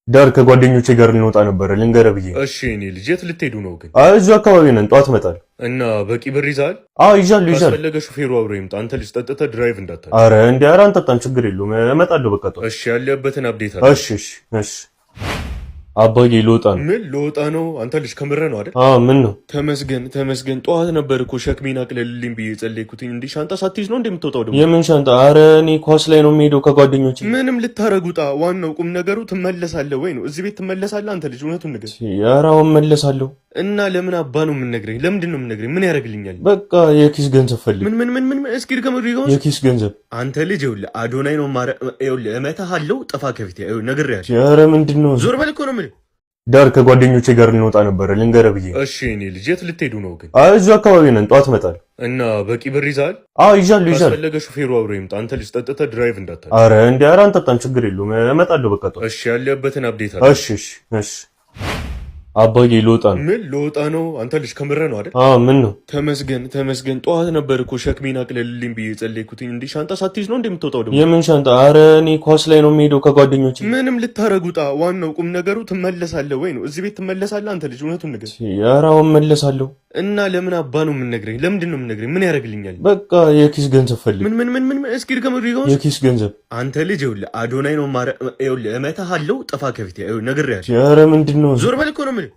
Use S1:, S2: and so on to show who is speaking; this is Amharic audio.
S1: ዳር ከጓደኞቼ ጋር ልንወጣ ነበረ፣ ልንገርህ ብዬ።
S2: እሺ የኔ ልጅ፣ የት ልትሄዱ ነው ግን?
S1: አይ፣ እዚሁ አካባቢ ነን፣ ጠዋት እመጣለሁ።
S2: እና በቂ ብር ይዘሃል?
S1: አዎ፣ ይዣለሁ ይዣለሁ።
S2: ካስፈለገ ሹፌሩ አብሮ ይምጣ። አንተ ልጅ ጠጥተህ drive እንዳታደርግ።
S1: አረ እንዲ፣ ኧረ አንጠጣም፣ ችግር የለውም። እመጣለሁ በቃ ጠዋት።
S2: እሺ፣ ያለህበትን update አድርግ።
S1: እሺ። አባዬ፣ ልወጣ ነው።
S2: ምን ልወጣ ነው? አንተ ልጅ ከምርህ ነው አይደል?
S1: አዎ፣ ምን ነው?
S2: ተመስገን ተመስገን። ጠዋት ነበር እኮ ሸክሜን አቅለልልኝ ብዬ የጸለይኩትኝ። እንዲህ ሻንጣ ሳትይዝ ነው እንደምትወጣው ደግሞ?
S1: የምን ሻንጣ? አረ እኔ ኳስ ላይ ነው የምሄደው ከጓደኞቼ።
S2: ምንም ልታረግ ውጣ። ዋናው ቁም ነገሩ ትመለሳለህ ወይ ነው። እዚህ ቤት ትመለሳለህ? አንተ ልጅ፣ እውነቱን ንገር።
S1: ኧረ አሁን እመለሳለሁ።
S2: እና ለምን አባ ነው የምነግረኝ? ለምንድን ነው የምነግረኝ? ምን ያደርግልኛል?
S1: በቃ የኪስ ገንዘብ ፈልግ።
S2: ምን ምን ምን ምን? እስኪ ድገም ድገም።
S1: የኪስ ገንዘብ።
S2: አንተ ልጅ፣ ይኸውልህ፣ አዶናይ ነው ማረ፣ ይኸውልህ፣ እመታሃለሁ። ጥፋ ከፊቴ፣ ይኸውልህ፣ ነግሬሃለሁ።
S1: ኧረ ምንድን ነው?
S2: ዞር በል እኮ ነው የምልህ።
S1: ዳር ከጓደኞቼ ጋር ልንወጣ ነበረ፣ ልንገርህ ብዬ።
S2: እሺ የኔ ልጅ፣ የት ልትሄዱ ነው ግን?
S1: አይ፣ እዚሁ አካባቢ ነን፣ ጠዋት እመጣለሁ።
S2: እና በቂ ብር ይዘሃል?
S1: አዎ፣ ይዣለሁ ይዣለሁ።
S2: ካስፈለገ ሹፌሩ አብሮ ይምጣ። አንተ ልጅ ጠጥተህ drive እንዳታደርግ።
S1: አረ እንዲ፣ ኧረ አንጠጣም፣ ችግር የለውም። እመጣለሁ በቃ ጠዋት።
S2: እሺ፣ ያለህበትን update አድርግ።
S1: እሺ። አባዬ፣ ልወጣ ነው።
S2: ምን ልወጣ ነው? አንተ ልጅ ከምርህ ነው አይደል?
S1: አዎ፣ ምን ነው?
S2: ተመስገን ተመስገን። ጠዋት ነበር እኮ ሸክሜን አቅለልልኝ ብዬ የጸለይኩትኝ። እንዲህ ሻንጣ ሳትይዝ ነው እንደምትወጣው ደግሞ?
S1: የምን ሻንጣ? አረ እኔ ኳስ ላይ ነው የምሄደው ከጓደኞቼ።
S2: ምንም ልታረግ ውጣ። ዋናው ቁም ነገሩ ትመለሳለህ ወይ ነው። እዚህ ቤት ትመለሳለህ? አንተ ልጅ፣ እውነቱን ንገር።
S1: ኧረ አሁን እመለሳለሁ።
S2: እና ለምን አባ ነው የምነግረኝ? ለምንድን ነው የምነግረኝ? ምን ያደርግልኛል?
S1: በቃ የኪስ ገንዘብ ፈልግ።
S2: ምን ምን ምን ምን? እስኪ ድገም ድገም።
S1: የኪስ ገንዘብ።
S2: አንተ ልጅ፣ ይኸውልህ፣ አዶናይ ነው ማረ፣ ይኸውልህ፣ እመታሃለሁ። ጥፋ ከፊቴ፣ ይኸውልህ፣ ነግሬሃለሁ።
S1: ኧረ ምንድን ነው?
S2: ዞር በል እኮ ነው የምልህ።